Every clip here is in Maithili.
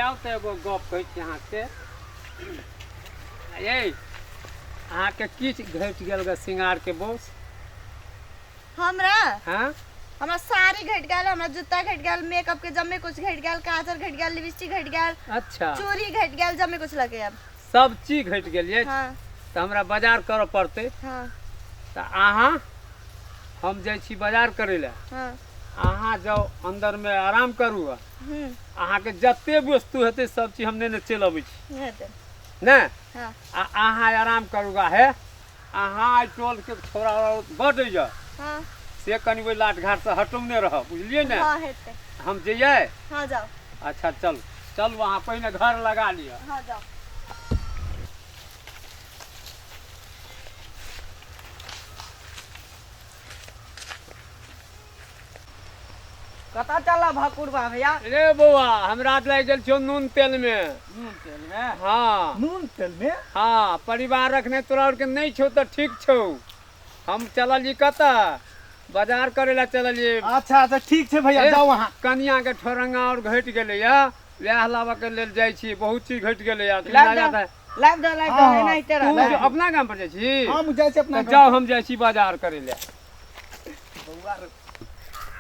आउ तऽ एगो गप कहै छी अहाँके। ये अहाँके किछु घटि गेल ग सिंगारके बोस? हमरा? हाँ। हमरा साड़ी घट गेल, हमरा जूता घट गेल, मेकअप के जम्मे कुछ घट गेल, काजर घट गेल, लिपस्टिक घट गेल। अच्छा। चूड़ी घट गेल, जम्मे कुछ लगे अब। सब चीज घटि गेल ये? हाँ। तऽ हमरा बाजार करऽ पड़तै। हाँ। तऽ अहाँ, हम जाइ छी बाजार करै लए। हाँ। अहाँ जाउ अन्दरमे आराम करू। अहाँके जते वस्तु हेतै सब चीज हम नेने चलि अबै छी। हेतै। ने? हाँ। आ अहाँ आराम करू गा। हे, अहाँ एहि टोलके छौड़ा बड्ड यऽ। हाँ। से कनि ओहि लाट घाटसँ हटौने रहब, बुझलियै ने? हाँ, हेतै। हम जइयै? हाँ, जाउ। अच्छा चलू चलू, अहाँ पहिने घर लगा लिअ। हाँ, जाउ। कतऽ चलऽ भकुरबा भैया? रे बौआ, हमरा लागि गेल छौ नून तेल मे। नून तेल मे? हाँ। नून तेल मे? हाँ, परिवार रखने तोरा आरके नहि छौ तऽ ठीक छौ। हम चललियै कतऽ? बाजार करै लए चललियै। अच्छा अच्छा, ठीक छै भैया, ए, जाउ अहाँ। कनिया के ठोरंगा और घटि गेलैया, वएह लाबऽ के लेल जाइ छी। बहुत चीज घटि गेलैया। लाबि दऽ, लाबि दऽ, लाबि दऽ। हाँ, एनाहिते तू रह। जो अपना गाम पर जाइ छी? हम जाइ छी अपना तऽ गाम जाउ, पर। हम जाइ छी बाजार करै लए। बौआ रे,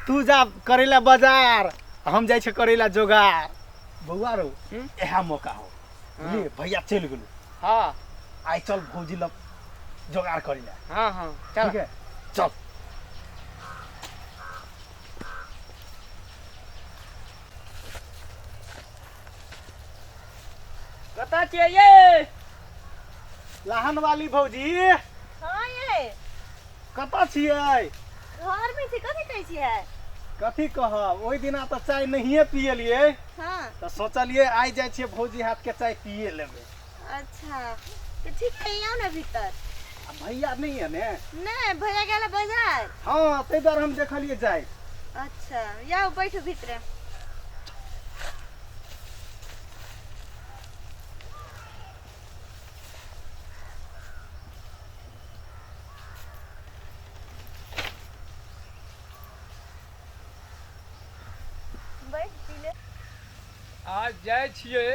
तू जा करैला बाजार, हम जाइ छी करैला जोगार। बौआ रो, इएह मौका हो। बुझलियै भैया चलि गेलू। हाँ। आइ चल भौजी लग जोगाड़ करैला। हाँ हाँ, चल। ठीक है, चल। कतऽ छियै ये? लाहन वाली भौजी। हाँ ये। कतऽ छियै? घर में छी। कथी कहै छियै? कथी कहब, ओहि दिना तऽ चाय नहिए पियलियै। हाँ। तऽ सोचलियै आइ जाइ छियै भौजी हाथ के चाय पिए लेबै। अच्छा तऽ ठीक है, आउ ने भीतर। आ भैया नहि है ने? नहीं, भैया गेल बाजार। हाँ, ताहि दुआरे हम देखलियै जाय। अच्छा, आउ बैठू भीतरे। बैठ पी ले। आज जाइ छियै,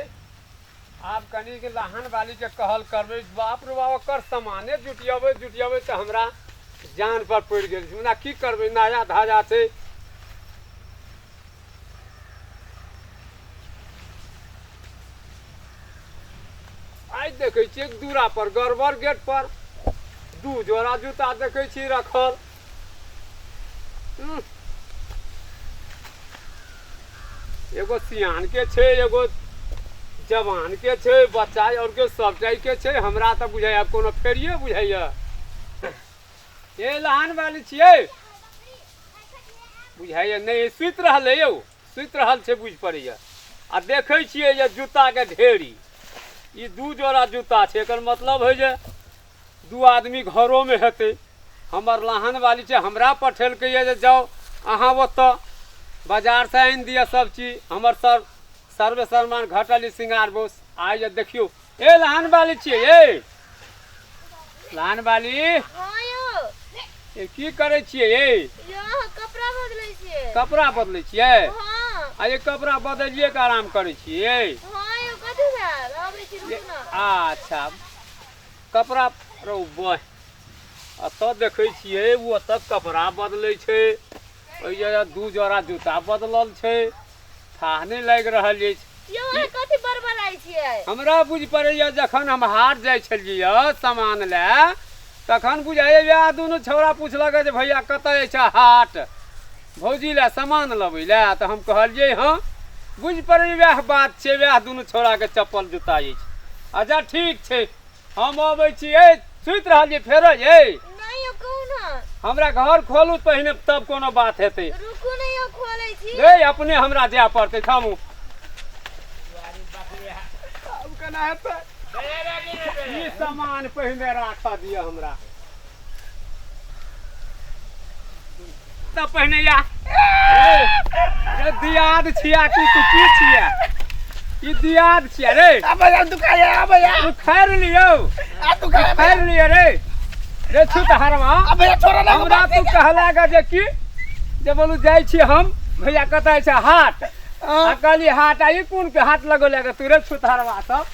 आब कनिक लहान वालीके कहल करबै। बाप रे बाप, ओकर सामाने जुटियबै जुटियबै तऽ हमरा जान पर पड़ि गेल छै। मुदा की करबै, नया धाजा छै। आइ देखै छियै दूरा पर गड़बड़, गेट पर दू जोड़ा जूता देखै छी रखल। एगो सियान के छै, एगो जवान के छै, बच्चा और के सब के छै। हमरा तऽ बुझाइया कोनो फेरिये बुझाइया। ए लहान वाली छियै बुझाइया? नहि, सुति रहलै यौ, सुति रहल छै बुझि पड़ैया। आ देखै छियै जे जूताके ढेरी, ई दू जोड़ा जूता छै। एकर मतलब है जे दू आदमी घरोमे हेतै। हमर लहान वाली छै, हमरा पठेलकै जे जाउ अहाँ ओतऽ बाजारसँ आनि दिअ सब चीज, हमर सर सर्वे सामान घटल श्रृंगार बोस। आइ जे देखियौ। ए लहान वाली छियै? ए लहान वाली। हाँ यौ। ए की करै छियै? ए यौ, अहाँ कपड़ा बदलै छियै। कपड़ा बदलै छियै? हाँ। आ ये कपड़ा बदलिए के आराम करै छियै? हाँ यौ, कथी भेल? आबै छी, रुकू ने। अच्छा, कपड़ा रौ बह, एतऽ देखै छियै ओ ओतऽ कपड़ा बदलै छै, ओहि जगह दू जोड़ा जूता बदलल छै। थाह नहि लागि रहल अछि। यौ, अहाँ कथी बड़बड़ाइ छियै? हमरा बुझि पड़ैया जखन हम हाट जाइ छलियै सामान लए तखन बुझाइया वएह दुनू छौड़ा पुछलक जे भैया कतऽ अछि हाट, भौजी लए सामान लबै लए, तऽ हम कहलियै हँ। बुझि पड़ैया वएह बात छै, वएह दुनू छौड़ाके चप्पल जूता अछि। अच्छा ठीक छै, हम अबै छी। ए सुति रहलियै फेरो? ए नहि यौ, कहू ने। हमरा घर खोलू पहिने, तब कोनो बात हेतै। रुकू ने यौ, खोलै छी। रे अपने हमरा जाय पड़तै, थामू। आब केना हेतै? ई सामान पहिने राखऽ दिअ हमरा तऽ पहिने। या रे दियाद छिया कि तू की छिया? ई दियाद छिया रे? आबै आ दुखाय, आबै आ। उखाड़ि लियौ। आ दुखाय। उखाड़ि लिअ रे, रे छूत हरमा। आबै, छोड़ो ना। हमरा तू कहला गे जे की जे बोलू जाइ छी हम, भैया कतऽ छै हाट? आ कहली हाथ आ ई कोन के हाथ लगौले के तुरे छुतहरवा सब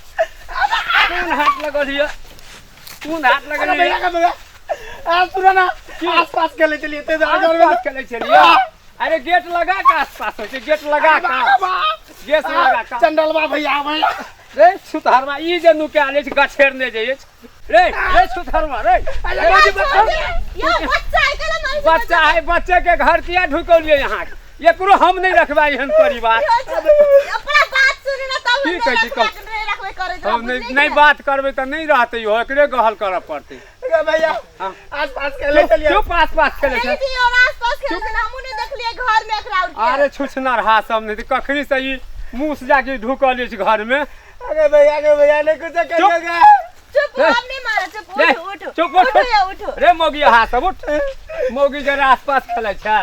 कोन हाथ लगौलिए कोन हाथ अरे लगौलिए भैया का भैया आ सुनो ना आस पास खेले चलिए ते आस पास खेलै छलियै अरे गेट लगा के आस पास होइ छै गेट लगा के गेट लगा के चंडलवा भैया भैया रे छुतहरवा ई जे नुकायल अछि गछेरने जे अछि रे रे छुतहरवा रे अरे रे, बाजी बच्चा यो बच्चा है कल मारे बच्चा है बच्चे के घर किया ढुकौलिए यहाँ एकरो हम नहीं रखबै एहन परिवार अपना बात सुने ना तब की हम कहै छी, नहीं रखबै नहीं रखबै करै हम नहीं नहीं बात करबै तऽ नहीं रहतै इहो एकरे गहल करऽ पड़तै अरे भैया हाँ। आस पास खेले चलिए चुप आस पास खेलै छै नहीं और आस पास खेले छले हमहू नहीं देखलिए घर में एकरा उठ के अरे छुछनरहा सब नहीं तऽ कखनी से ई मुस जाके ढुकल अछि घर में अरे भैया अरे भैया नहीं कुछ चुप। करिएगा चुप रे। हम नहीं मारा चुप रे, उठो उठो चुप उठ उठो या उठो रे मौगी हाथ सब उठ मौगी जरा आस पास खेलै छै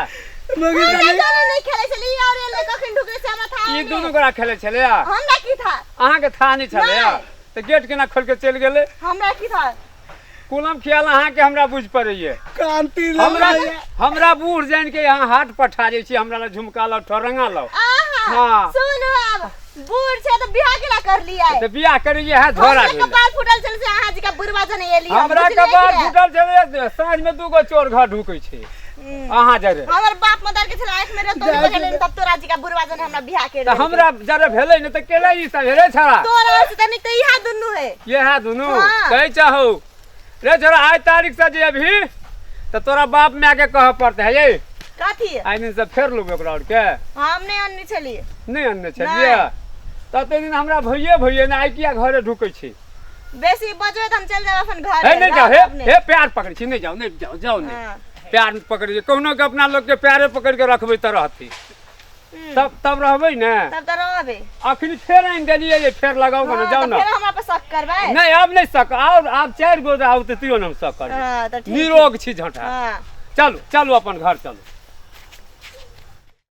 मौगी हम तो नहीं नहीं खेले छली और एले कखन ढुकले से हमरा था ई दुनू गोरा खेलै छलै हमरा की था अहाँके था नहीं छलै नहि। तऽ गेट केना खोलि के चलि गेलै हमरा की था कुलम खियाल अहाँके हमरा बुझि पड़ैये क्रांति हमरा हमरा बूढ़ जानि के यहाँ हाथ पठा जाइ छी हमरा लग झुमका लाउ ठरंगा लाउ आहा हाँ। सुन आब बूढ़ छै तऽ बियाह केना कर लियै तऽ बियाह करियै है झोरा हमरा भेलै कपार फूटल छल से अहाँ जी का बुढ़वा जने एली हम, हमरा बुझलियै कपार कि नहि? फूटल छलै साँझ में दूगो चोर घर ढुकै छै अहाँ जरे हमर बाप मदर के छल आँख में रतो जाय पकड़ले तब तोरा जी का बुढ़वा जने हमरा बियाह के तऽ हमरा जरे भेलै ने तऽ केना ई सब भेलै छड़ा तोरा से तऽ नहीं तऽ इहा दुनू है इएह दुनू हाँ। कहै चाहू रे छोरा आइ तारीख से जे अभी तऽ तोरा बाप माय के कहऽ पड़तै हे यै कथी आइ दिन से फेर लेबै ओकरा आरके हम नहीं अनने छलियै नहि अनने छलियै तऽ एते दिन हमरा भैये भैये ने आइ किया घरे ढुकै छी बेसी बजबै तऽ हम चल जाब अपन घर हे नहि जाओ हे हे प्यार पकड़ै छी नहि जाओ नहि जाओ जाओ नहि हाँ। प्यार पकड़ै छी कहुनो के अपना लोकके प्यारे पकड़ि के रखबै तऽ रहतै तब तब रहबै ने तब तऽ रहबै अखन फेर आनि देलियै जे फेर लगाउ ने हाँ, जाउ तऽ ने फेर हमरा पर शक करबै नहि आब नहि सक आओर आब चारि गो आउ तऽ तैयो ने हम शक करबै हाँ, तऽ ठीक निरोग छी झंटा हाँ चलू चलू अपन घर चलू